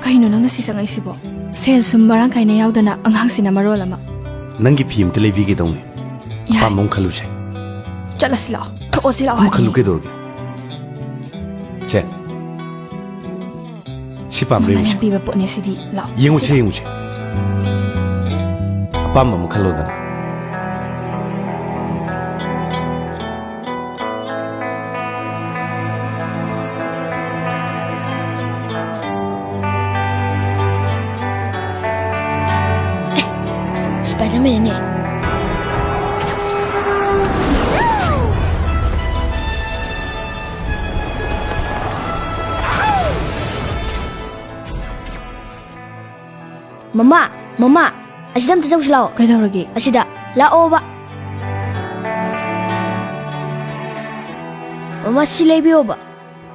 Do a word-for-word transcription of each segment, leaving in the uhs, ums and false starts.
ꯀꯩꯅꯣ ꯅꯪꯅ ꯁꯤ ꯆꯪꯉꯛꯏꯁꯤꯕꯣ? ꯁꯦꯜ ꯁꯨꯝ ꯃꯔꯥꯡ ꯀꯥꯏꯅ ꯌꯥꯎꯗꯅ ꯑꯉꯥꯡꯁꯤꯅ ꯃꯔꯣꯜ ꯑꯃ꯫ ꯅꯪꯒꯤ ꯐꯤ ꯑꯝꯇ ꯂꯩꯕꯤꯒꯦ ꯇꯧꯅꯤ꯫ ꯌꯥꯔꯦ꯫ ꯑꯄꯥꯝꯕ ꯑꯃ ꯈꯜꯂꯨꯁꯦ꯫ ꯆꯠꯂꯁꯤ ꯂꯥꯛꯑꯣ꯫ ꯊꯣꯛꯑꯁꯤ ꯂꯥꯛꯑꯣ ꯑꯃ ꯍꯥꯏꯕꯅꯤ꯫ ꯈꯜꯂꯨ ꯀꯩꯗꯧꯔꯒꯦ? ꯁꯦ꯫ ꯁꯤ ꯄꯥꯝꯕ꯭ꯔꯥ ꯃꯃꯜ ꯌꯦꯡꯉꯨꯁꯦ꯫ ꯌꯥꯝ ꯄꯤꯕ ꯄꯣꯠꯅꯦ ꯁꯤꯗꯤ꯫ ꯂꯥꯛꯑꯣ꯫ ꯌꯦꯡꯉꯨꯁꯦ, ꯁꯤꯗ꯫ ꯌꯦꯡꯉꯨꯁꯦ꯫ ꯑꯄꯥꯝꯕ ꯑꯃ ꯈꯜꯂꯣꯗꯅ꯫ ꯑꯦ, ꯁ꯭ꯄꯥꯏꯗꯔꯃꯦꯟꯅꯤꯅꯦ꯫ ꯃꯃꯥ, ꯃꯃꯥ, ꯑꯁꯤꯗ ꯑꯝꯇ ꯆꯧꯁꯤ ꯂꯥꯛꯑꯣ꯫ ꯀꯩꯗꯧꯔꯒꯦ? ꯑꯁꯤꯗ ꯂꯥꯛꯑꯣꯕ꯫ ꯃꯃꯥ, ꯁꯤ ꯂꯩꯕꯤꯌꯣꯕ꯫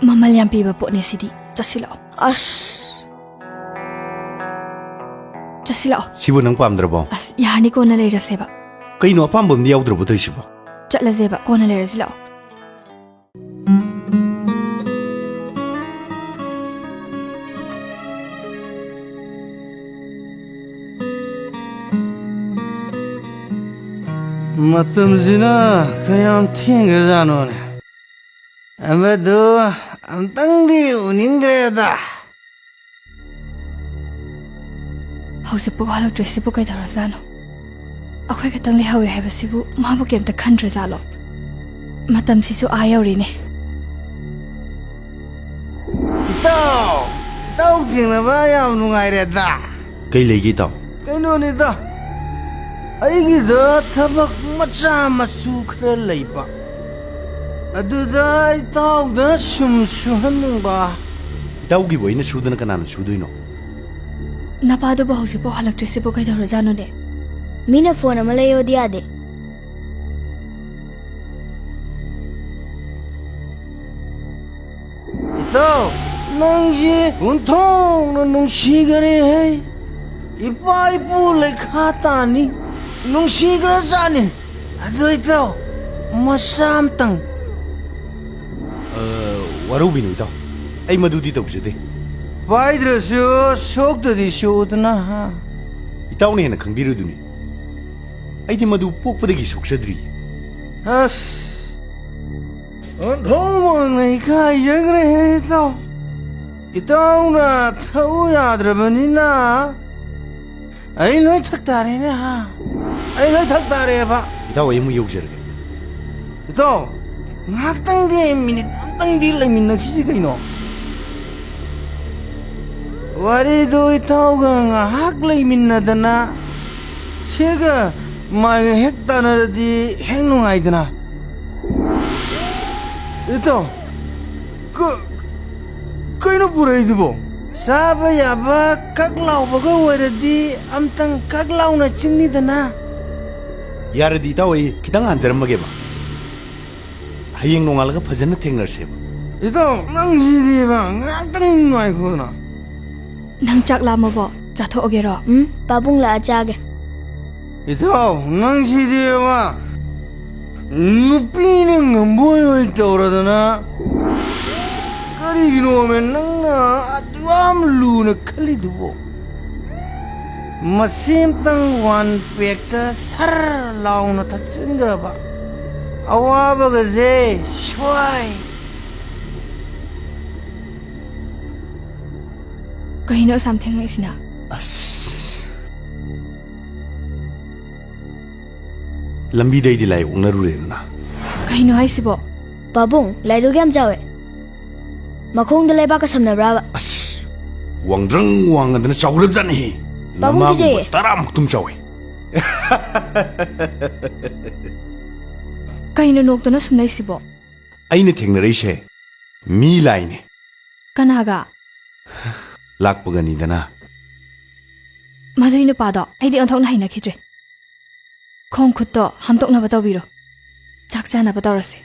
ꯃꯃꯜ ꯌꯥꯝ ꯄꯤꯕ ꯄꯣꯠꯅꯦ ꯁꯤꯗꯤ꯫ ꯆꯠꯁꯤ ꯂꯥꯛꯑꯣ꯫ ꯑꯁ꯫ ꯆꯠꯁꯤ ꯂꯥꯛꯑꯣ꯫ ꯁꯤꯕꯨ ꯅꯪ ꯄꯥꯝꯗ꯭ꯔꯕꯣ? ꯑꯁ, ꯌꯥꯔꯅꯤ, ꯀꯣꯟꯅ ꯂꯩꯔꯁꯦꯕ꯫ ꯀꯩꯅꯣ, ꯑꯄꯥꯝꯕ ꯑꯝꯗꯤ ꯌꯥꯎꯗ꯭ꯔꯕꯣ ꯇꯧꯔꯤꯁꯤꯕꯣ? ꯆꯠꯂꯁꯦꯕ, ꯀꯣꯟꯅ ꯂꯩꯔꯁꯤ ꯂꯥꯛꯑꯣ꯫ ꯃꯇꯝꯁꯤꯅ ꯀꯌꯥꯝ ꯊꯦꯡꯈ꯭ꯔꯖꯥꯠꯅꯣꯅꯦ? ꯑꯃꯗꯨ ꯑꯝꯇꯪꯗꯤ ꯎꯅꯤꯡꯈ꯭ꯔꯦꯗ꯫ ꯍꯧꯖꯤꯛꯄꯨ ꯍꯜꯂꯛꯇ꯭ꯔꯤꯁꯤꯕꯨ ꯀꯩꯗꯧꯔꯖꯥꯠꯅꯣ? ꯑꯩꯈꯣꯏ ꯈꯛꯇꯪ ꯂꯩꯍꯧꯋꯦ ꯍꯥꯏꯕꯁꯤꯕꯨ ꯃꯥꯕꯨ ꯀꯩꯝꯇ ꯈꯟꯗ꯭ꯔꯖꯥꯠꯂꯣ? ꯃꯇꯝꯁꯤꯁꯨ ꯑꯥ ꯌꯧꯔꯦꯅꯦ꯫ ꯏꯇꯥꯎ! ꯏꯇꯥꯎ ꯊꯦꯡꯅꯕ ꯌꯥꯝ ꯅꯨꯡꯉꯥꯏꯔꯦꯗ꯫ ꯀꯩ ꯂꯩꯒꯦ, ꯏꯇꯥꯎ? ꯀꯩꯅꯣꯅꯤꯗ, ꯑꯩꯒꯤꯗ ꯊꯕꯛ ꯃꯆꯥ ꯃꯁꯨ ꯈꯔ ꯂꯩꯕ, ꯑꯗꯨꯗ ꯏꯇꯥꯎꯗ ꯁꯨꯝ ꯁꯨꯍꯟꯅꯤꯡꯕ꯫ ꯏꯇꯥꯎꯒꯤꯕꯨ ꯑꯩꯅ ꯁꯨꯗꯅ ꯀꯅꯥꯅ ꯁꯨꯗꯣꯏꯅꯣ? ꯅꯄꯥꯗꯨꯕꯨ ꯍꯧꯖꯤꯛꯐꯥꯎ ꯍꯜꯂꯛꯇ꯭ꯔꯤꯁꯤꯕꯨ ꯀꯩꯗꯧꯔꯖꯥꯠꯅꯣꯅꯦ? ꯃꯤꯅ ꯐꯣꯟ ꯑꯃ ꯂꯩꯌꯣꯗꯤ ꯌꯥꯗꯦ꯫ ꯏꯇꯥꯎ, ꯅꯪꯁꯤ ꯑꯣꯟꯊꯣꯛꯅ ꯅꯨꯡꯁꯤꯈꯔꯦꯍꯦ꯫ ꯏꯄꯥ ꯏꯄꯨ ꯂꯩꯈꯥ ꯇꯥꯅꯤ꯫ ꯅꯨꯡꯁꯤꯈ꯭ꯔꯖꯥꯠꯅꯤ꯫ ꯑꯗꯣ ꯏꯇꯥꯎ, ꯃꯆꯥ ꯑꯝꯇꯪ꯫ ꯑ, ꯋꯥꯔꯧꯕꯤꯅꯨ ꯏꯇꯥꯎ, ꯑꯩ ꯃꯗꯨꯗꯤ ꯇꯧꯖꯗꯦ꯫ ꯄꯥꯏꯗ꯭ꯔꯁꯨ ꯁꯣꯛꯇꯗꯤ ꯁꯣꯛꯎꯗꯅ, ꯍꯥ? ꯏꯇꯥꯎꯅ ꯍꯦꯟꯅ ꯈꯪꯕꯤꯔꯨꯗꯨꯅꯤ꯫ ꯑꯩꯗꯤ ꯃꯗꯨ ꯄꯣꯛꯄꯗꯒꯤ ꯁꯣꯛꯆꯗ꯭ꯔꯤ꯫ ꯑꯁ, ꯑꯣꯟꯊꯣꯛꯅ ꯏꯀꯥꯏꯖꯈ꯭ꯔꯦꯍꯦ, ꯏꯇꯥꯎ꯫ ꯏꯇꯥꯎꯅ ꯊꯧ ꯌꯥꯗ꯭ꯔꯕꯅꯤꯅ ꯑꯩ ꯂꯣꯏ ꯊꯛ ꯇꯥꯔꯦꯅꯦ, ꯍꯥ? ꯑꯩ ꯂꯣꯏ ꯊꯛ ꯇꯥꯔꯦꯕ꯫ ꯏꯇꯥꯎ, ꯑꯩ ꯑꯃꯨꯛ ꯌꯧꯖꯔꯒꯦ꯫ ꯏꯇꯥꯎ, ꯉꯥꯏꯍꯥꯛꯇꯪꯗꯤ, ꯃꯤꯅꯤꯠ ꯑꯝꯇꯪꯗꯤ ꯂꯩꯃꯤꯟꯅꯈꯤꯁꯤ ꯀꯩꯅꯣ? ꯋꯥꯔꯤꯗꯨ ꯏꯇꯥꯎꯒ ꯉꯥꯏꯍꯥꯛ ꯂꯩꯃꯤꯟꯅꯗꯅ ꯁꯤꯒ ꯃꯥꯏꯒ ꯍꯦꯛ ꯇꯥꯟꯅꯔꯗꯤ ꯍꯦꯛ ꯅꯨꯡꯉꯥꯏꯗꯅ꯫ ꯏꯇꯥꯎ, ꯀ-, ꯀꯩꯅꯣ ꯄꯨꯔꯛꯏꯗꯨꯕꯣ? ꯆꯥꯕ ꯌꯥꯕ ꯀꯛ ꯂꯥꯎꯕꯒ ꯑꯣꯏꯔꯗꯤ ꯑꯝꯇꯪ ꯀꯛ ꯂꯥꯎꯅ ꯆꯤꯡꯅꯤꯗꯅ꯫ ꯌꯥꯔꯗꯤ ꯏꯇꯥꯎ, ꯑꯩ ꯈꯤꯇꯪ ꯍꯥꯟꯖꯔꯝꯃꯒꯦꯕ꯫ ꯍꯌꯦꯡ ꯅꯣꯡꯉꯥꯜꯂꯒ ꯐꯖꯅ ꯊꯦꯡꯅꯔꯁꯦꯕ꯫ ꯏꯇꯥꯎ, ꯅꯪꯁꯤꯗꯤꯕ, ꯉꯥꯛꯇꯪ ꯉꯥꯏꯈꯣꯗꯅ꯫ ꯅꯪ ꯆꯥꯛ ꯂꯥꯝꯃꯕꯣ? ꯆꯥꯊꯣꯛꯑꯒꯦꯔꯣ? ꯎꯝ, ꯄꯥꯕꯨꯡ ꯂꯥꯛꯑ ꯆꯥꯒꯦ꯫ ꯏꯇꯥꯎ, ꯅꯪꯁꯤꯗꯤꯕ, ꯅꯨꯄꯤꯅ ꯉꯝꯕꯣꯏ ꯑꯣꯏ ꯇꯧꯔꯗꯅ꯫ ꯀꯔꯤꯒꯤꯅꯣꯃꯦ ꯅꯪꯅ ꯑꯗꯨꯌꯥꯝ ꯂꯨꯅ ꯈꯜꯂꯤꯗꯨꯕꯣ? ꯃꯁꯤ ꯑꯝꯇꯪ ꯋꯥꯟ ꯄꯦꯛꯇ ꯁꯔ ꯂꯥꯎꯅ ꯊꯛꯆꯤꯟꯈ꯭ꯔꯕ꯫ ꯑꯋꯥꯕꯒꯁꯦ ꯁ꯭ꯋꯥꯏ꯫ ꯀꯩꯅꯣ ꯑꯁꯥꯝ ꯊꯦꯡꯉꯛꯏꯁꯤꯅ? ꯑꯁ꯫ ꯂꯝꯕꯤꯗꯩꯗꯤ ꯂꯥꯏ ꯑꯣꯛꯅꯔꯨꯔꯦꯗꯅ꯫ ꯀꯩꯅꯣ ꯍꯥꯏꯁꯤꯕꯣ? ꯄꯥꯕꯨꯡ, ꯂꯥꯏꯗꯨ ꯀꯌꯥꯝ ꯆꯥꯎꯋꯦ? ꯃꯈꯣꯡꯗ ꯂꯩꯕꯥꯛꯀ ꯁꯝꯅꯕ꯭ꯔꯥꯕ? ꯑꯁ, ꯋꯥꯡꯗ꯭ꯔꯪ ꯋꯥꯡꯉꯗꯅ ꯆꯥꯎꯔꯕꯖꯥꯠꯅꯤꯍꯦ꯫ ꯄꯥꯕꯨꯡ ꯅꯃꯥꯒꯨꯝꯕ ꯀꯤꯖꯩꯌꯦ꯫ ꯇꯔꯥꯃꯨꯛꯇꯨꯝ ꯆꯥꯎꯋꯤ꯫ ꯀꯩꯅꯣ ꯅꯣꯛꯇꯅ ꯁꯨꯝ ꯂꯩꯁꯤꯕꯣ? ꯑꯩꯅ ꯊꯦꯡꯅꯔꯛꯏꯁꯦ ꯃꯤ ꯂꯥꯏꯅꯦ꯫ ꯀꯅꯥꯒ? ꯂꯥꯛꯄꯒꯅꯤꯗꯅ꯫ ꯃꯗꯨꯏ ꯅꯨꯄꯥꯗꯣ ꯑꯩꯗꯤ ꯑꯣꯟꯊꯣꯛꯅ ꯍꯩꯅꯈꯤꯗ꯭ꯔꯦ꯫ ꯈꯣꯡ ꯈꯨꯠꯇꯣ ꯍꯥꯝꯗꯣꯛꯅꯕ ꯇꯧꯕꯤꯔꯣ꯫ ꯆꯥꯛ ꯆꯥꯅꯕ ꯇꯧꯔꯁꯦ꯫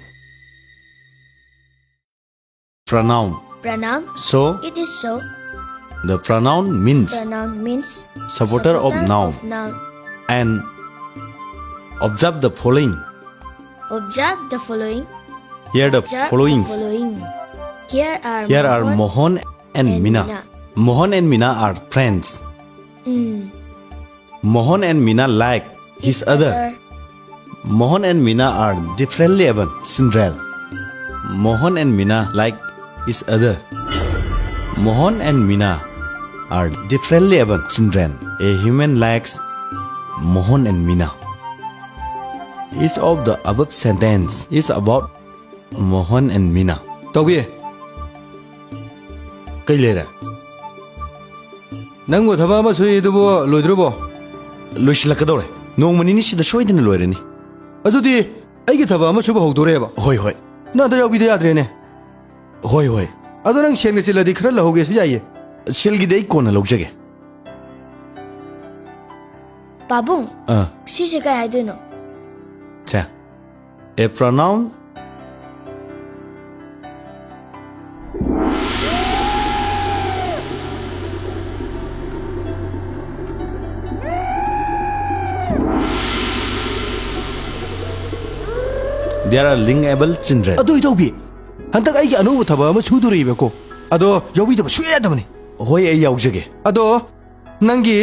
Pronoun. Pronoun. So, it is so. The pronoun means, pronoun means supporter of supporter noun. Of noun. And observe the following. Observe the following. Here the followings. Here are Here are Mohan. Mohan and Mina. Mohan and Mina are friends. Mohan and Mina like his other. Mohan and Mina are differently abled children. Mohan and Mina like each other. Mohan and Mina are differently abled children. A human likes Mohan and Mina. Each of the above sentence is about Mohan and Mina. ꯇꯧꯕꯤ꯫ ꯀꯩ ꯂꯩꯔꯦ? ꯅꯪꯕꯨ ꯊꯕꯛ ꯑꯃ ꯁꯨꯏ ꯑꯗꯨꯕꯨ ꯂꯣꯏꯗ꯭ꯔꯤꯕꯣ? ꯂꯣꯏꯁꯤꯜꯂꯛꯀꯗꯧꯔꯦ꯫ ꯅꯣꯡꯃ ꯅꯤꯅꯤꯁꯤꯗ ꯁꯣꯏꯗꯅ ꯂꯣꯏꯔꯅꯤ꯫ ꯑꯗꯨꯗꯤ ꯑꯩꯒꯤ ꯊꯕꯛ ꯑꯃ ꯁꯨꯕ ꯍꯧꯗꯣꯔꯦꯕ꯫ ꯍꯣꯏ, ꯍꯣꯏ꯫ ꯅꯪ ꯑꯗ ꯌꯥꯎꯕꯤꯗ ꯌꯥꯗ꯭ꯔꯦꯅꯦ꯫ ꯍꯣꯏ, ꯍꯣꯏ꯫ ꯑꯗꯣ ꯅꯪ ꯁꯦꯜꯒ ꯆꯤꯜꯂꯗꯤ ꯈꯔ ꯂꯧꯍꯧꯒꯦꯁꯨ ꯌꯥꯏꯌꯦ꯫ ꯁꯦꯜꯒꯤꯗꯤ ꯑꯩ ꯀꯣꯟꯅ ꯂꯧꯖꯒꯦ꯫ ꯄꯥꯕꯨꯡ, ꯑꯥ꯫ ꯁꯤꯁꯦ ꯀꯩ ꯍꯥꯏꯗꯣꯏꯅꯣ? ꯁꯦ, a pronoun. There are linkable children. ꯑꯗꯣ ꯏꯇꯥꯎꯕꯤ, ꯍꯟꯗꯛ ꯑꯩꯒꯤ ꯑꯅꯧꯕ ꯊꯕꯛ ꯑꯃ ꯁꯨꯗꯣꯔꯤꯕꯀꯣ꯫ ꯑꯗꯣ ꯌꯥꯎꯕꯤꯗꯕ ꯁꯨꯡꯌꯥ ꯌꯥꯗꯕꯅꯤ꯫ ꯍꯣꯏ, ꯑꯩ ꯌꯥꯎꯖꯒꯦ꯫ ꯑꯗꯣ ꯅꯪꯒꯤ,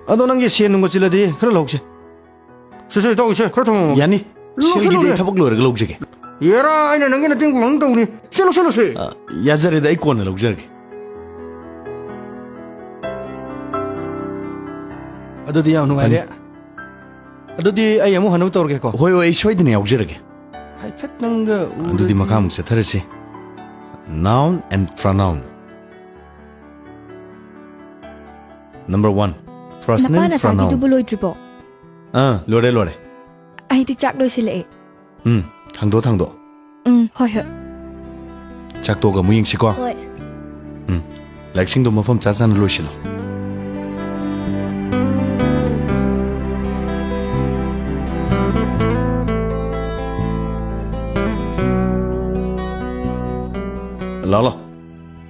ꯑꯗꯣ ꯅꯪꯒꯤ ꯁꯦꯟ ꯅꯨꯡꯒ ꯆꯤꯜꯂꯗꯤ ꯈꯔ ꯂꯧꯁꯦ꯫ ꯁꯦ, ꯁꯦ, ꯏꯇꯥꯎ, ꯁꯦ, ꯈꯔ ꯊꯝꯃꯣ꯫ ꯌꯥꯅꯤ꯫ ꯂꯧꯁꯦ, ꯁꯦꯜꯒꯤꯗꯤ ꯂꯧꯁꯦ꯫ ꯑꯩ ꯊꯕꯛ ꯂꯣꯏꯔꯒ ꯂꯧꯖꯒꯦ꯫ ꯌꯦꯔꯥ, ꯑꯩꯅ ꯅꯪꯒꯤ ꯅꯇꯦꯡ ꯄꯥꯡꯅꯕ ꯇꯧꯅꯤ꯫ ꯁꯦ, ꯂꯧꯁꯦ, ꯂꯧꯁꯦ꯫ ꯑ, ꯌꯥꯖꯔꯦꯗ, ꯑꯩ ꯀꯣꯟꯅ ꯂꯧꯖꯔꯒꯦ꯫ ꯑꯗꯨꯗꯤ ꯌꯥꯝ ꯅꯨꯡꯉꯥꯏꯔꯦ꯫ ꯐꯅꯤ꯫ ꯑꯗꯨꯗꯤ ꯑꯩ ꯑꯃꯨꯛ ꯍꯟꯅꯕ ꯇꯧꯔꯒꯦꯀꯣ꯫ ꯍꯣꯏ, ꯍꯣꯏ, ꯑꯩ ꯁꯣꯏꯗꯅ ꯌꯥꯎꯖꯔꯒꯦ꯫ ꯍꯥꯏꯐꯦꯠ ꯅꯪꯒ ꯑꯗꯨꯗꯤ ꯎꯔꯗꯤ꯫ ꯃꯈꯥ ꯑꯃꯨꯛ ꯆꯠꯊꯔꯁꯤ꯫ Noun and pronoun. Number one, personal pronoun. ꯅꯄꯥꯅ ꯆꯥꯕꯤꯗꯨꯕꯨ ꯂꯣꯏꯗ꯭ꯔꯤꯕꯣ? ꯑꯥ, ꯂꯣꯏꯔꯦ, ꯂꯣꯏꯔꯦ꯫ ꯑꯩꯗꯤ ꯆꯥꯛ ꯂꯣꯏꯁꯤꯜꯂꯛꯑꯦ꯫ ꯎꯝ, ꯊꯥꯡꯗꯣꯛ, ꯊꯥꯡꯗꯣꯛ꯫ ꯎꯝ, ꯍꯣꯏ, ꯍꯣꯏ꯫ ꯆꯥꯛ ꯇꯣꯛꯑꯒ ꯑꯃꯨꯛ ꯌꯦꯡꯁꯤꯀꯣ꯫ ꯍꯣꯏ꯫ ꯎꯝ, ꯂꯥꯏꯔꯤꯛꯁꯤꯡꯗꯣ ꯃꯐꯝ ꯆꯥ ꯆꯥꯅ ꯂꯣꯏꯁꯤꯜꯂꯣ꯫ ꯂꯥꯛꯑꯣ, ꯂꯥꯛꯑꯣ꯫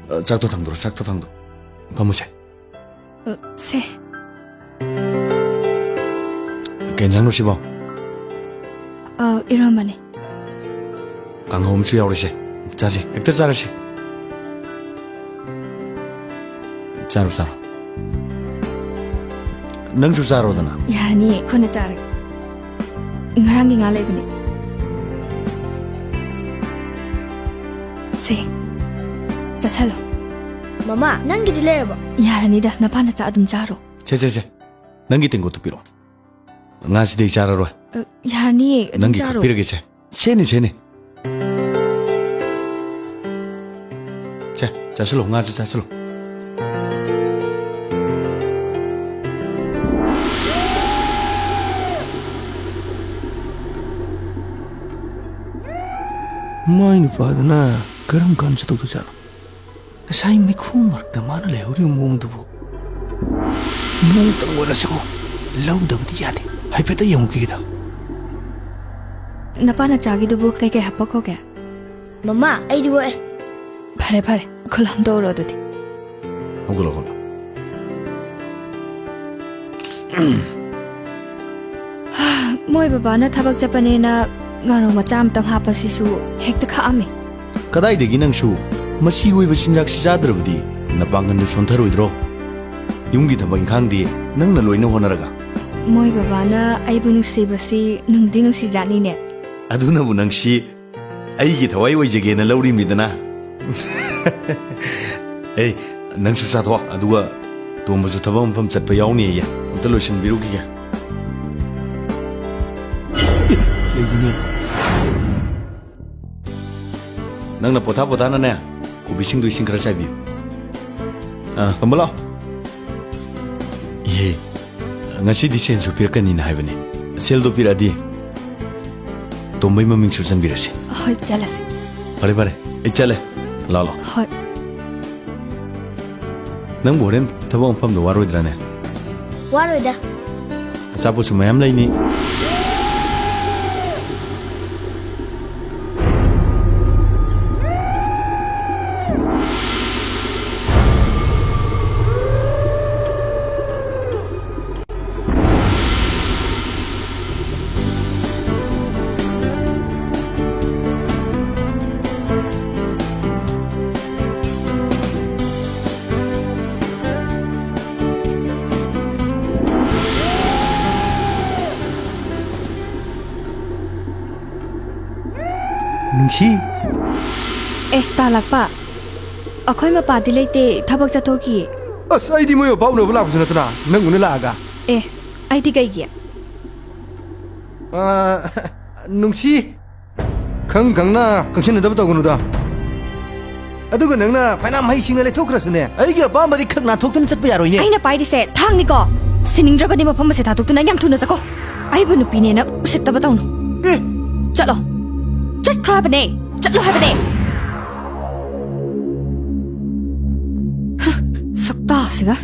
ꯑ, ꯆꯥꯛꯇꯣ ꯊꯥꯡꯗꯣꯔꯣ, ꯆꯥꯛꯇꯣ ꯊꯥꯡꯗꯣ꯫ ꯐꯝꯃꯨꯁꯦ꯫ ꯑ, ꯁꯦ꯫ ꯀꯩ ꯏꯟꯖꯥꯡꯅꯣ ꯁꯤꯕꯣ? ꯑ, ꯏꯔꯣꯝꯕꯅꯦ꯫ ꯀꯥꯡꯍꯧ ꯑꯃꯁꯨ ꯌꯥꯎꯔꯤꯁꯦ꯫ ꯆꯥꯁꯦ, ꯍꯦꯛꯇ ꯆꯥꯔꯁꯦ꯫ ꯆꯥꯔꯣ, ꯆꯥꯔꯣ꯫ ꯅꯪꯁꯨ ꯆꯥꯔꯣꯗꯅ꯫ ꯌꯥꯔꯅꯤꯌꯦ, ꯈꯨꯠꯅ ꯆꯥꯔꯒꯦ꯫ ꯉꯔꯥꯡꯒꯤ ꯉꯥ ꯂꯩꯕꯅꯦ꯫ ꯁꯦ, ꯆꯥꯁꯜꯂꯣ꯫ ꯃꯃꯥ, ꯅꯪꯒꯤꯗꯤ ꯂꯩꯔꯕꯣ? ꯌꯥꯔꯅꯤꯗ, ꯅꯄꯥ ꯅꯆꯥ ꯑꯗꯨꯝ ꯆꯥꯔꯣ꯫ ꯁꯦ, ꯁꯦ, ꯁꯦ, ꯅꯪꯒꯤ ꯇꯦꯡꯀꯣꯠꯇꯨ ꯄꯤꯔꯛꯑꯣ꯫ ꯉꯥꯁꯤꯗꯤ ꯑꯩ ꯆꯥꯔꯔꯣꯏ꯫ ꯑ, ꯌꯥꯔꯅꯤꯌꯦ, ꯑꯗꯨꯝ ꯅꯪꯒꯤ ꯆꯥꯔꯣ꯫ ꯈꯛ ꯄꯤꯔꯒꯦꯁꯦ꯫ ꯁꯦꯅꯤ, ꯁꯦꯅꯤ꯫ ꯁꯦ, ꯆꯥꯁꯤꯜꯂꯣ, ꯉꯥꯁꯦ ꯆꯥꯁꯤꯜꯂꯣ꯫ ꯃꯥꯏ ꯅꯨꯄꯥꯗꯨꯅ ꯀꯔꯝ ꯀꯥꯟ ꯆꯠꯇꯧꯗꯣꯏꯖꯥꯠꯅꯣ? ꯉꯁꯥꯏ ꯃꯩꯈꯨ ꯃꯔꯛꯇ ꯃꯥꯅ ꯂꯩꯍꯧꯔꯤꯕ ꯃꯑꯣꯡꯗꯨꯕꯨ꯫ ꯅꯣꯡꯇꯪ ꯑꯣꯏꯔꯁꯨ ꯂꯧꯗꯕꯗꯤ ꯌꯥꯗꯦ꯫ ꯍꯥꯏꯐꯦꯠꯇ ꯌꯦꯡꯉꯨꯈꯤꯒꯦꯗ꯫ ꯅꯄꯥ ꯅꯆꯥꯒꯤꯗꯨꯕꯨ ꯀꯩꯀꯩ ꯍꯥꯄꯛꯈꯣꯒꯦ? ꯃꯃꯥ, ꯑꯩꯗꯤ ꯑꯣꯛꯑꯦ꯫ ꯐꯔꯦ, ꯐꯔꯦ꯫ ꯈꯨꯜ ꯍꯥꯝꯗꯣꯛꯎꯔꯣ ꯑꯗꯨꯗꯤ꯫ ꯍꯧꯒꯠꯂꯣ, ꯍꯧꯒꯠꯂꯣ꯫ ꯃꯣꯏ ꯕꯕꯥꯅ ꯊꯕꯛ ꯆꯠꯄꯅꯦꯅ ꯉꯥꯔꯧ ꯃꯆꯥ ꯑꯃꯇꯪ ꯍꯥꯞꯄꯁꯤꯁꯨ ꯍꯦꯛꯇ ꯈꯥꯛꯑꯝꯃꯦ꯫ ꯀꯗꯥꯏꯗꯒꯤ ꯅꯪꯁꯨ? ꯃꯆꯤ ꯑꯣꯏꯕ ꯆꯤꯟꯖꯥꯛꯁꯤ ꯆꯥꯗ꯭ꯔꯕꯗꯤ ꯅꯄꯥꯡꯒꯜꯗꯨ ꯁꯣꯟꯊꯔꯣꯏꯗ꯭ꯔꯣ? ꯌꯨꯝꯒꯤ ꯊꯕꯛ ꯏꯪꯈꯥꯡꯗꯤ ꯅꯪꯅ ꯂꯣꯏꯅ ꯍꯣꯠꯅꯔꯒ꯫ ꯃꯣꯏ ꯕꯕꯥꯅ ꯑꯩꯕꯨ ꯅꯨꯡꯁꯤꯕꯁꯤ ꯅꯨꯡꯗꯤ ꯅꯨꯡꯁꯤꯖꯥꯠꯅꯤꯅꯦ꯫ ꯑꯗꯨꯅꯕꯨ ꯅꯪꯁꯤ ꯑꯩꯒꯤ ꯊꯋꯥꯏ ꯑꯣꯏꯖꯒꯦꯅ ꯂꯧꯔꯤꯃꯤꯗꯅ꯫ ꯑꯦ, ꯅꯪꯁꯨ ꯆꯥꯊꯣꯛ, ꯑꯗꯨꯒ ꯇꯣꯝꯕꯁꯨ ꯊꯕꯛ ꯃꯐꯝ ꯆꯠꯄ ꯌꯥꯎꯅꯤꯌꯦ꯫ ꯑꯝꯇ ꯂꯣꯏꯁꯤꯟꯕꯤꯔꯨꯈꯤꯒꯦ꯫ ꯑꯦ, ꯂꯩꯕꯅꯦ꯫ ꯅꯪꯅ ꯄꯣꯊꯥ ꯄꯣꯊꯥꯅꯅꯦ, ꯀꯣꯕꯤꯁꯤꯡꯗꯣ ꯏꯁꯤꯡ ꯈꯔ ꯆꯥꯏꯕꯤꯌꯨ꯫ ꯑꯥ, ꯇꯣꯝꯕ ꯂꯥꯎ꯫ ꯏꯍꯦ, ꯉꯁꯤꯗꯤ ꯁꯦꯟꯁꯨ ꯄꯤꯔꯛꯀꯅꯤꯅ ꯍꯥꯏꯕꯅꯦ꯫ ꯁꯦꯜꯗꯣ ꯄꯤꯔꯛꯑꯗꯤ ꯇꯣꯝꯕꯩ ꯃꯃꯤꯡꯁꯨ ꯆꯟꯕꯤꯔꯁꯤ꯫ ꯍꯣꯏ, ꯆꯠꯂꯁꯤ꯫ ꯐꯔꯦ, ꯐꯔꯦ, ꯑꯩ ꯆꯠꯂꯦ꯫ ꯂꯥꯛꯑꯣ, ꯂꯥꯛꯑꯣ꯫ ꯍꯣꯏ꯫ ꯅꯪꯕꯨ ꯍꯣꯔꯦꯟ ꯊꯕꯛ ꯃꯐꯝꯗ ꯋꯥꯔꯣꯏꯗ꯭ꯔꯥꯅꯦ? ꯋꯥꯔꯣꯏꯗ꯫ ꯑꯆꯥꯄꯣꯠꯁꯨ ꯃꯌꯥꯝ ꯂꯩꯅꯤ꯫ ꯁꯤ? ꯑꯦ, ꯇꯥꯂꯛꯄ꯫ ꯑꯩꯈꯣꯏ ꯃꯄꯥꯗꯤ ꯂꯩꯇꯦ, ꯊꯕꯛ ꯆꯠꯊꯣꯛꯈꯤꯌꯦ꯫ ꯑꯁ, ꯑꯩꯗꯤ ꯃꯣꯏ ꯃꯄꯥ ꯎꯅꯕ ꯂꯥꯛꯄꯁꯨ ꯅꯠꯇꯅ ꯅꯪ ꯎꯅ ꯂꯥꯛꯑꯒ꯫ ꯑꯦ, ꯑꯩꯗꯤ ꯀꯩꯒꯤ? ꯑꯥ, ꯅꯨꯡꯁꯤ, ꯈꯪ ꯈꯪꯅ ꯀꯛꯁꯤꯟꯅꯗꯕ ꯇꯧꯒꯅꯨꯗ꯫ ꯑꯗꯨꯒ ꯅꯪꯅ ꯐꯅꯌꯥꯝ ꯍꯩꯁꯤꯡꯅ ꯂꯩꯊꯣꯛꯈ꯭ꯔꯁꯨꯅꯦ, ꯑꯩꯒꯤ ꯑꯄꯥꯝꯕꯗꯤ ꯈꯛ ꯅꯥꯊꯣꯛꯇꯨꯅ ꯆꯠꯄ ꯌꯥꯔꯣꯏꯅꯦ꯫ ꯑꯩꯅ ꯄꯥꯏꯔꯤꯁꯦ ꯊꯥꯡꯅꯤꯀꯣ꯫ ꯁꯤꯅꯤꯡꯗ꯭ꯔꯕꯗꯤ ꯃꯐꯝ ꯑꯁꯦ ꯊꯥꯗꯣꯛꯇꯨꯅ ꯌꯥꯝ ꯊꯨꯅ ꯆꯠꯀꯣ꯫ ꯑꯩꯕꯨ ꯅꯨꯄꯤꯅꯦꯅ ꯎꯁꯤꯠꯇꯕ ꯇꯧꯅꯨ꯫ ꯑꯦ! ꯆꯠꯂꯣ꯫ ꯆꯠꯈ꯭ꯔꯣ ꯍꯥꯏꯕꯅꯦ꯫ ꯆꯠꯂꯣ ꯍꯥꯏꯕꯅꯦ꯫ ꯍ, ꯁꯛꯇꯥꯁꯤꯒ꯫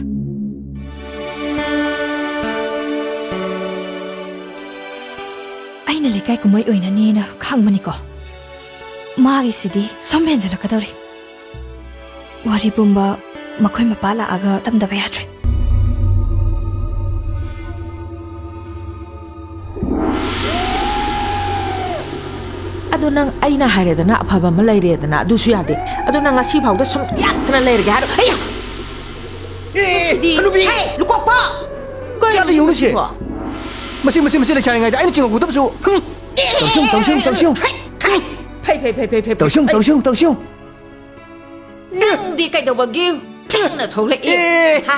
ꯑꯩꯅ ꯂꯩꯀꯥꯏ ꯀꯨꯝꯍꯩ ꯑꯣꯏꯅꯅꯦꯅ ꯈꯪꯕꯅꯤꯀꯣ꯫ ꯃꯥꯒꯤꯁꯤꯗꯤ ꯁꯨꯝ ꯍꯦꯟꯖꯜꯂꯛꯀꯗꯧꯔꯦ꯫ ꯋꯥꯔꯤ ꯄꯨꯝꯕ ꯃꯈꯣꯏ ꯃꯄꯥ ꯂꯥꯛꯑꯒ ꯇꯝꯗꯕ ꯌꯥꯗ꯭ꯔꯦ꯫ ꯑꯗꯣ ꯅꯪ ꯑꯩꯅ ꯍꯥꯏꯔꯦꯗꯅ, ꯑꯐꯕ ꯑꯃ ꯂꯩꯔꯦꯗꯅ, ꯑꯗꯨꯁꯨ ꯌꯥꯗꯦ꯫ ꯑꯗꯣ ꯅꯪ ꯉꯁꯤ ꯐꯥꯎꯗ ꯁꯨꯝ ꯌꯥꯠꯇꯅ ꯂꯩꯔꯒꯦ ꯍꯥꯏꯔꯣ? ꯑꯩꯌꯥ! ꯑꯦ, ꯑꯦ, ꯁꯤꯗꯤ ꯍꯅꯨꯕꯤ! ꯍꯦ, ꯂꯨꯀꯣꯛꯄ! ꯀꯩꯅꯣ ꯌꯥꯗ ꯌꯦꯡꯉꯨꯅꯦ ꯁꯦ꯫ ꯁꯤꯕꯣ? ꯃꯁꯤ, ꯃꯁꯤ, ꯃꯁꯤ ꯂꯩꯁꯥꯔꯤꯉꯩꯗ ꯑꯩꯅ ꯆꯤꯡꯍꯧꯒꯗꯕꯁꯨ꯫ ꯍꯨꯝ! ꯇꯧꯁꯤꯡ, ꯇꯧꯁꯤꯡ, ꯇꯧꯁꯤꯡ꯫ ꯍꯦ, ꯍꯦ, ꯐꯩ, ꯐꯩ, ꯐꯩ, ꯐꯩ, ꯐꯩ, ꯐꯩ꯫ ꯇꯧꯁꯤꯡ, ꯑꯩ ꯇꯧꯁꯤꯡ, ꯇꯧꯁꯤꯡ꯫ ꯅꯪꯗꯤ ꯀꯩꯗꯧꯕꯒꯤ ꯊꯦꯡꯅ ꯊꯣꯛꯂꯛꯏ? ꯑꯦ! ꯍꯥ?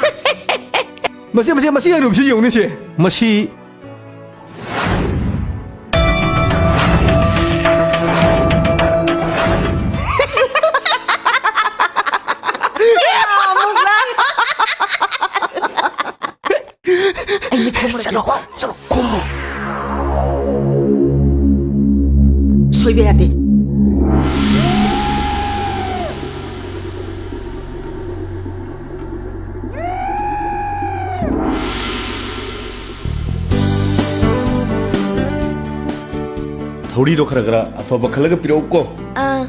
ꯃꯁꯤ, ꯃꯁꯤ, ꯃꯁꯤ ꯍꯅꯨꯕꯤꯁꯤ ꯌꯦꯡꯉꯨꯅꯦ ꯁꯦ꯫ ꯃꯁꯤ ꯑꯩ ꯃꯤꯠ ꯈꯨꯝꯃꯨꯔꯒꯦ꯫ ꯆꯠꯂꯣ, ꯆꯠꯂꯣ, ꯈꯨꯝꯃꯣ꯫ ꯁꯣꯏꯕ ꯌꯥꯗꯦ꯫ ꯊꯧꯔꯤꯗꯣ ꯈꯔ ꯈꯔ ꯑꯐꯕ ꯈꯜꯂꯒ ꯄꯤꯔꯛꯎꯀꯣ꯫ ꯑꯥ꯫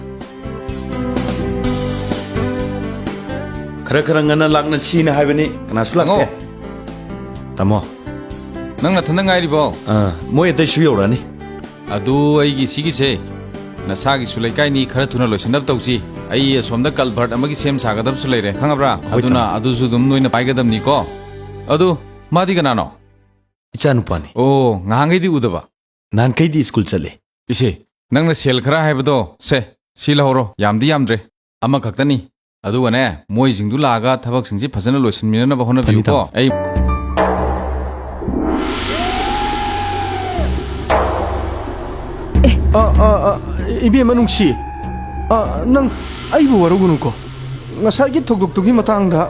ꯈꯔ ꯈꯔ ꯉꯟꯅ ꯂꯥꯛꯅꯁꯤꯅ ꯍꯥꯏꯕꯅꯤ, ꯀꯅꯥꯁꯨ ꯂꯥꯛꯇꯦ꯫ ꯇꯥꯃꯣ꯫ ꯇꯥꯃꯣ꯫ ꯅꯪ ꯅꯊꯟꯗ ꯉꯥꯏꯔꯤꯕꯣ? ꯑꯥ, ꯃꯣꯏ ꯑꯇꯩꯁꯨ ꯌꯧꯔꯛꯑꯅꯤ꯫ ꯑꯗꯨ ꯑꯩꯒꯤ ꯁꯤꯒꯤꯁꯦ ꯅꯁꯥꯒꯤꯁꯨ ꯂꯩꯀꯥꯏꯅꯤ, ꯈꯔ ꯊꯨꯅ ꯂꯣꯏꯁꯤꯟꯅꯕ ꯇꯧꯁꯤ꯫ ꯑꯩ ꯑꯁꯣꯝꯗ culvert ꯑꯃꯒꯤ ꯁꯦꯝ ꯁꯥꯒꯗꯕꯁꯨ ꯂꯩꯔꯦ, ꯈꯪꯉꯕ꯭ꯔꯥ? ꯍꯣꯏ, ꯑꯗꯨꯅ ꯇꯥꯃꯣ꯫ ꯑꯗꯨꯁꯨ ꯑꯗꯨꯝ ꯅꯣꯏꯅ ꯄꯥꯏꯒꯗꯕꯅꯤꯀꯣ꯫ ꯑꯗꯨ ꯃꯥꯗꯤ ꯀꯅꯥꯅꯣ? ꯏꯆꯥꯅꯨꯄꯥꯅꯤ꯫ ꯑꯣ, ꯉꯍꯥꯟꯈꯩꯗꯤ ꯎꯗꯕ꯫ ꯅꯍꯥꯟꯈꯩꯗꯤ ꯁ꯭ꯀꯨꯜ ꯆꯠꯂꯤ꯫ ꯏꯁꯦ, ꯅꯪꯅ ꯁꯦꯜ ꯈꯔ ꯍꯥꯏꯕꯗꯣ, ꯁꯦ, ꯁꯤ ꯂꯧꯍꯧꯔꯣ꯫ ꯌꯥꯝꯗꯤ ꯌꯥꯝꯗ꯭ꯔꯦ, ꯑꯃꯈꯛꯇꯅꯤ꯫ ꯑꯗꯨꯒꯅꯦ, ꯃꯣꯏꯁꯤꯡꯗꯨ ꯂꯥꯛꯑꯒ ꯊꯕꯛꯁꯤꯡꯁꯤ ꯐꯖꯅ ꯂꯣꯏꯁꯤꯟꯃꯤꯟꯅꯅꯕ ꯍꯣꯠꯅꯕꯤꯌꯨꯀꯣ꯫ ꯐꯅꯤ, ꯇꯥꯃꯣ꯫ ꯑꯩ ꯑꯦ꯫ ꯑ, ꯑ, ꯑ, ꯏꯕꯦꯝꯃ ꯅꯨꯡꯁꯤ, ꯑ, ꯅꯪ ꯑꯩꯕꯨ ꯋꯥꯔꯧꯒꯅꯨꯀꯣ꯫ ꯉꯁꯥꯏꯒꯤ ꯊꯧꯗꯣꯛꯇꯨꯒꯤ ꯃꯇꯥꯡꯗ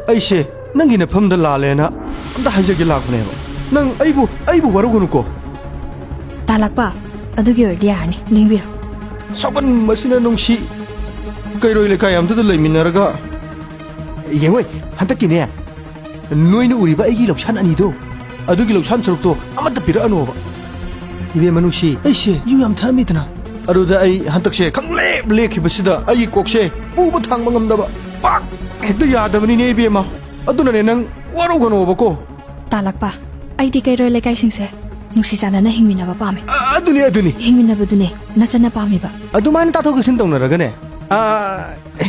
ꯑꯩꯁꯦ ꯅꯪꯒꯤ ꯅꯐꯝꯗ ꯂꯥꯜꯂꯦꯅ ꯑꯝꯇ ꯍꯥꯏꯖꯒꯦ ꯂꯥꯛꯄꯅꯦꯕ꯫ ꯅꯪ ꯑꯩꯕꯨ, ꯑꯩꯕꯨ ꯋꯥꯔꯧꯒꯅꯨꯀꯣ꯫ ꯇꯥꯂꯛꯄ, ꯑꯗꯨꯒꯤ ꯑꯣꯏꯔꯗꯤ ꯌꯥꯔꯅꯤ, ꯂꯦꯡꯕꯤꯔꯣ꯫ ꯁꯥꯎꯒꯟꯕꯁꯤꯅ ꯅꯨꯡꯁꯤ꯫ ꯀꯩꯔꯣꯏ ꯂꯩꯀꯥꯏ ꯑꯝꯇꯗ ꯂꯩꯃꯤꯟꯅꯔꯒ꯫ ꯌꯦꯡꯉꯣꯏ, ꯍꯟꯗꯛꯀꯤꯅꯦ, ꯅꯣꯏꯅ ꯎꯔꯤꯕ ꯑꯩꯒꯤ ꯂꯧꯁꯥꯟ ꯑꯅꯤꯗꯣ, ꯑꯗꯨꯒꯤ ꯂꯧꯁꯥꯟ ꯁꯔꯨꯛꯇꯣ ꯑꯃꯠꯇ ꯄꯤꯔꯛꯑꯅꯣꯕ꯫ ꯏꯕꯦꯝꯃ ꯅꯨꯡꯁꯤ, ꯑꯩꯁꯦ ꯌꯨ ꯌꯥꯝ ꯊꯛꯑꯝꯃꯤꯗꯅ꯫ ꯑꯗꯨꯗ ꯑꯩ ꯍꯟꯗꯛꯁꯦ ꯈꯪꯂꯦꯞ ꯂꯦꯞꯈꯤꯕꯁꯤꯗ ꯑꯩꯒꯤ ꯀꯣꯛꯁꯦ ꯄꯨꯕ ꯊꯥꯡꯕ ꯉꯝꯗꯕ꯫ ꯄꯥꯛ ꯍꯦꯛꯇ ꯌꯥꯗꯕꯅꯤꯅꯦ ꯏꯕꯦꯝꯃ꯫ ꯑꯗꯨꯅꯅꯦ ꯅꯪ ꯋꯥꯔꯧꯒꯅꯣꯕꯀꯣ꯫ ꯇꯥꯂꯛꯄ, ꯑꯩꯗꯤ ꯀꯩꯔꯣꯏ ꯂꯩꯀꯥꯏꯁꯤꯡꯁꯦ ꯅꯨꯡꯁꯤ ꯆꯥꯟꯅꯅ ꯍꯤꯡꯃꯤꯟꯅꯕ ꯄꯥꯝꯃꯦ꯫ ꯑ-, ꯑꯗꯨꯅꯤ, ꯑꯗꯨꯅꯤ꯫ ꯍꯤꯡꯃꯤꯟꯅꯕꯗꯨꯅꯦ ꯅꯆꯟꯅ ꯄꯥꯝꯃꯤꯕ꯫ ꯑꯗꯨꯃꯥꯏꯅ ꯇꯥꯊꯣꯛ ꯇꯥꯁꯤꯟ ꯇꯧꯅꯔꯒꯅꯦ, ꯑ,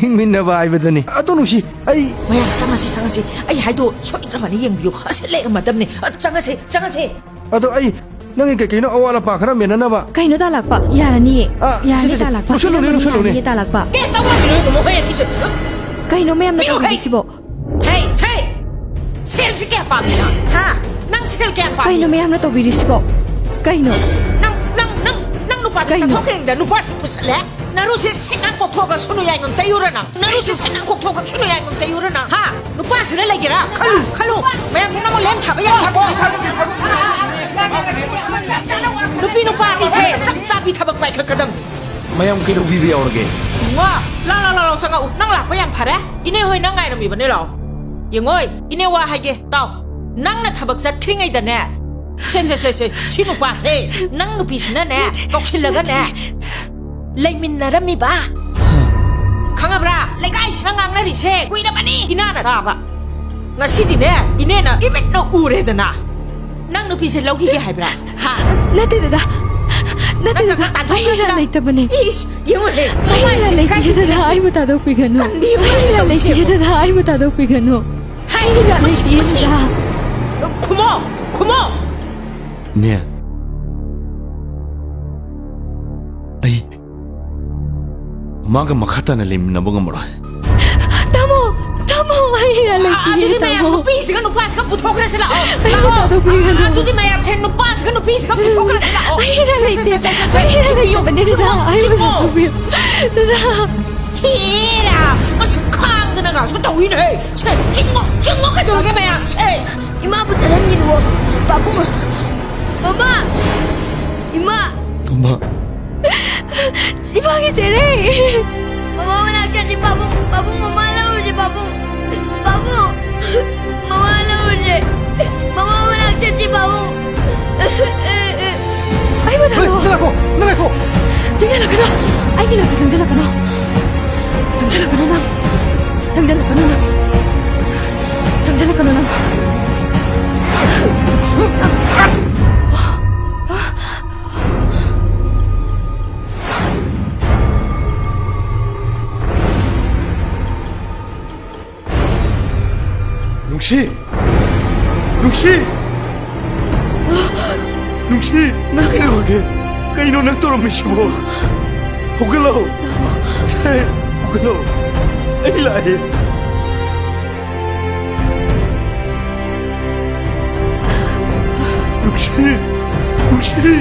ꯍꯤꯡꯃꯤꯟꯅꯕ ꯍꯥꯏꯕꯗꯨꯅꯤ꯫ ꯑꯗꯣ ꯅꯨꯡꯁꯤ, ꯑꯩ ꯃꯌꯥꯝ ꯆꯪꯉꯁꯤ, ꯆꯪꯉꯁꯤ꯫ ꯑꯩ ꯍꯥꯏꯗꯣ ꯁꯣꯏꯗ꯭ꯔꯕꯅꯤ, ꯌꯦꯡꯕꯤꯌꯨ꯫ ꯑꯁꯤ ꯂꯩꯔꯝꯃꯗꯕꯅꯤ꯫ ꯑ, ꯆꯪꯉꯁꯤ, ꯆꯪꯉꯁꯤ꯫ ꯑꯗꯣ ꯑꯩ ꯅꯪꯒꯤ ꯀꯩ ꯀꯩꯅꯣ ꯑꯋꯥꯠ ꯑꯄꯥ ꯈꯔ ꯃꯦꯟꯅꯅꯕ꯫ ꯀꯩꯅꯣ ꯇꯥꯂꯛꯄ? ꯌꯥꯔꯅꯤꯌꯦ꯫ ꯑ, ꯁꯦ, ꯌꯥꯔꯅꯤ ꯁꯦ, ꯁꯦ꯫ ꯇꯥꯂꯛꯄ꯫ ꯂꯧꯁꯜꯂꯨꯅꯦ, ꯌꯥꯔꯅꯤ, ꯂꯧꯁꯜꯂꯨꯅꯦ꯫ ꯌꯥꯔꯅꯤ ꯇꯥꯂꯛꯄ꯫ ꯑꯦ, ꯇꯧꯔꯛꯀꯅꯨ, ꯏꯕꯨꯡꯉꯣ, ꯍꯣꯏ, ꯑꯅꯤꯁꯦ꯫ ꯀꯩꯅꯣ ꯃꯌꯥꯝꯅ ꯄꯤꯔꯨ, ꯍꯩ꯫ ꯇꯧꯕꯤꯔꯤꯁꯤꯕꯣ? ꯍꯦ, ꯍꯦ! ꯁꯦꯜꯁꯤ ꯀꯌꯥ ꯄꯥꯝꯃꯤ ꯅꯪ? ꯍꯥ? ꯅꯪ ꯁꯦꯜ ꯀꯌꯥ ꯄꯥꯝꯃꯤ? ꯀꯩꯅꯣ ꯃꯌꯥꯝꯅ ꯇꯧꯕꯤꯔꯤꯁꯤꯕꯣ? ꯀꯩꯅꯣ? ꯅꯪ, ꯅꯪ, ꯅꯪ, ꯅꯪ ꯅꯨꯄꯥꯗꯣ ꯀꯩꯅꯣ? ꯆꯠꯊꯣꯛꯈ꯭ꯔꯤꯉꯩꯗ ꯅꯨꯄꯥꯁꯤ ꯄꯨꯁꯜꯂꯦ? ꯅꯔꯨꯁꯦ ꯁꯦꯡꯅ ꯀꯣꯛꯊꯣꯛꯑꯒ ꯁꯨꯅꯨ ꯌꯥꯏꯉꯪ ꯇꯩꯌꯨꯔ ꯅꯪ? ꯅꯔꯨꯁꯦ ꯁꯦꯡꯅ ꯀꯣꯛꯊꯣꯛꯑꯒ ꯁꯨꯅꯨ ꯌꯥꯏꯉꯪ ꯇꯩꯌꯨꯔ ꯅꯪ? ꯍꯥ? ꯅꯨꯄꯥꯁꯤꯗ ꯂꯩꯒꯦꯔꯥ? ꯈꯜꯂꯨ, ꯈꯜꯂꯨ꯫ ꯃꯌꯥꯝ ꯄꯨꯝꯅꯃꯛ ꯂꯦꯝ ꯊꯥꯕ ꯌꯥꯗꯦꯀꯣ? ꯅꯨꯄꯤ ꯅꯨꯄꯥ ꯑꯅꯤꯁꯦ ꯆꯞ ꯆꯥꯕꯤ ꯊꯕꯛ ꯄꯥꯏꯈꯠꯀꯗꯕꯅꯤ꯫ ꯃꯌꯥꯝ ꯀꯩꯗꯧꯕꯤꯕ ꯌꯥꯎꯔꯒꯦ? ꯏꯕꯨꯡꯉꯣ, ꯂꯥꯎ, ꯂꯥꯎ, ꯂꯥꯎ, ꯂꯥꯎ, ꯆꯪꯉꯛꯎ꯫ ꯅꯪ ꯂꯥꯛꯄ ꯌꯥꯝ ꯐꯔꯦ꯫ ꯏꯅꯦ ꯍꯣꯏ ꯅꯪ ꯉꯥꯏꯔꯝꯃꯤꯕꯅꯦ, ꯂꯥꯎ꯫ ꯌꯦꯡꯉꯣꯏ, ꯏꯅꯦ ꯋꯥ ꯍꯥꯏꯒꯦ, ꯇꯥꯎ꯫ ꯅꯪꯅ ꯊꯕꯛ ꯆꯠꯈ꯭ꯔꯤꯉꯩꯗꯅꯦ, ꯁꯦ, ꯁꯦ, ꯁꯦ, ꯁꯦ, ꯁꯤ ꯅꯨꯄꯥꯁꯦ, ꯅꯪ ꯅꯨꯄꯤꯁꯤꯅꯅꯦ, ꯀꯧꯁꯤꯜꯂꯒꯅꯦ, ꯂꯩꯃꯤꯟꯅꯔꯝꯃꯤꯕ꯫ ꯈꯪꯉꯕ꯭ꯔꯥ? ꯂꯩꯀꯥꯏꯁꯤꯅ ꯉꯥꯡꯅꯔꯤꯁꯦ ꯀꯨꯏꯔꯕꯅꯤ ꯏꯅꯥꯅ ꯇꯥꯕ꯫ ꯉꯁꯤꯗꯤꯅꯦ, ꯏꯅꯦꯅ ꯏꯃꯤꯠꯅ ꯎꯔꯦꯗꯅ꯫ ꯅꯪ ꯅꯨꯄꯤꯁꯦ ꯂꯧꯈꯤꯒꯦ ꯍꯥꯏꯕ꯭ꯔꯥ? ꯍꯥ? ꯅꯠꯇꯦ, ꯗꯗꯥ꯫ ꯅꯠꯇꯦ, ꯅꯠꯇ꯭ꯔꯒ ꯗꯗꯥ꯫ ꯑꯩ ꯇꯥꯟꯊꯣꯛꯈ꯭ꯔꯁꯤꯔꯥ? ꯏꯔꯥꯜ ꯂꯩꯇꯕꯅꯦ꯫ ꯏꯁ, ꯌꯦꯡꯉꯨꯅꯦ, ꯑꯩ ꯏꯔꯥꯜ ꯅꯨꯄꯥꯁꯦ ꯂꯩꯇꯦ, ꯀꯥꯏꯗꯒꯤ ꯗꯗꯥ꯫ ꯅꯠꯇꯦ? ꯑꯩꯕꯨ ꯊꯥꯗꯣꯛꯄꯤꯒꯅꯨ꯫ ꯀꯟꯕꯤꯌꯨ, ꯑꯩ ꯏꯔꯥꯜ ꯂꯩꯇꯦ, ꯇꯧꯁꯦꯕ꯫ ꯗꯗꯥ꯫ ꯑꯩꯕꯨ ꯊꯥꯗꯣꯛꯄꯤꯒꯅꯨ꯫ ꯍꯩ, ꯑꯩ ꯏꯔꯥꯜ ꯃꯁꯤ, ꯂꯩꯇꯦ, ꯃꯁꯤ꯫ ꯗꯗꯥ꯫ ꯈꯨꯃꯣ, ꯈꯨꯃꯣ꯫ ꯅꯦ꯫ ꯃꯥꯒ ꯃꯈꯥ ꯇꯥꯅ ꯂꯩꯃꯤꯟꯅꯕ ꯉꯝꯃꯔꯣꯏ꯫ ꯇꯥꯃꯣ, ꯇꯥꯃꯣ, ꯑꯩ ꯏꯔꯥꯜ ꯂꯩꯇꯤꯌꯦ, ꯑꯗꯨꯗꯤ ꯃꯌꯥꯝ ꯇꯥꯃꯣ꯫ ꯅꯨꯄꯤꯁꯤꯒ ꯅꯨꯄꯥꯁꯤꯒ ꯄꯨꯊꯣꯛꯈ꯭ꯔꯁꯤ ꯂꯥꯛꯑꯣ꯫ ꯑꯩꯕꯨ ꯂꯥꯛꯑꯣ꯫ ꯊꯥꯗꯣꯛꯄꯤꯒꯅꯨ꯫ ꯑꯗꯨꯗꯤ ꯃꯌꯥꯝꯁꯦ ꯅꯨꯄꯥꯁꯤꯒ ꯅꯨꯄꯤꯁꯤꯒ ꯄꯨꯊꯣꯛꯈ꯭ꯔꯁꯤ ꯂꯥꯛꯑꯣ꯫ ꯑꯩ ꯏꯔꯥꯜ ꯁꯦ, ꯁꯦ, ꯂꯩꯇꯦ꯫ ꯁꯦ, ꯁꯦ, ꯁꯦ, ꯑꯩ ꯏꯔꯥꯜ ꯆꯤꯡꯉꯣ, ꯂꯩꯇꯕꯅꯦ, ꯆꯤꯡꯉꯣ, ꯗꯥꯗꯥ꯫ ꯑꯩꯕꯨ ꯆꯤꯡꯉꯣ꯫ ꯊꯥꯗꯣꯛꯄꯤꯌꯨ꯫ ꯗꯥꯗꯥ꯫ ꯍꯦꯔꯥ, ꯃꯁꯛ ꯈꯥꯡꯗꯅꯒꯁꯨ ꯇꯧꯏꯅꯦ꯫ ꯁꯦ, ꯆꯤꯡꯉꯣ, ꯆꯤꯡꯉꯣ ꯀꯩꯗꯧꯔꯒꯦ ꯃꯌꯥꯝꯁꯦ? ꯏꯃꯥꯕꯨ ꯆꯠꯍꯟꯒꯅꯨꯋꯣ, ꯄꯥꯕꯨꯡ꯫ ꯃꯃꯥ! ꯏꯃꯥ! ꯇꯣꯝꯕ꯫ ꯏꯃꯥꯒꯤ ꯆꯦꯔꯦ! ꯃꯃꯥ ꯃꯅꯥꯛ ꯆꯠꯁꯤ, ꯄꯥꯕꯨꯡ! ꯄꯥꯕꯨꯡ, ꯃꯃꯥ ꯂꯧꯔꯨꯁꯤ, ꯄꯥꯕꯨꯡ! ꯄꯥꯕꯨꯡ! ꯃꯃꯥ ꯂꯧꯔꯨꯁꯤ! ꯃꯃꯥ ꯃꯅꯥꯛ ꯆꯠꯁꯤ, ꯄꯥꯕꯨꯡ! ꯑꯩꯕꯨ ꯍꯦ, ꯊꯥꯗꯣꯛꯑꯣ! ꯅꯪ ꯉꯥꯏꯈꯣ! ꯅꯪ ꯉꯥꯏꯈꯣ! ꯆꯪꯁꯤꯜꯂꯛꯀꯅꯨ! ꯑꯩꯒꯤ ꯅꯥꯛꯇ ꯆꯪꯁꯤꯜꯂꯛꯀꯅꯨ! ꯆꯪꯁꯤꯜꯂꯛꯀꯅꯨ ꯅꯪ! ꯆꯪꯁꯤꯜꯂꯛꯀꯅꯨ ꯅꯪ! ꯆꯪꯁꯤꯜꯂꯛꯀꯅꯨ ꯅꯪ! ꯅꯨꯡꯁꯤ! ꯅꯨꯡꯁꯤ! ꯅꯨꯡꯁꯤ! ꯅꯪ ꯀꯩꯗꯧꯔꯒꯦ? ꯀꯩꯅꯣ ꯅꯪ ꯇꯧꯔꯝꯃꯤꯁꯤꯕꯣ? ꯍꯧꯒꯠꯂꯣ! ꯁꯦ, ꯍꯧꯒꯠꯂꯣ! ꯑꯩ ꯂꯥꯛꯑꯦ! ꯅꯨꯡꯁꯤ! ꯅꯨꯡꯁꯤ!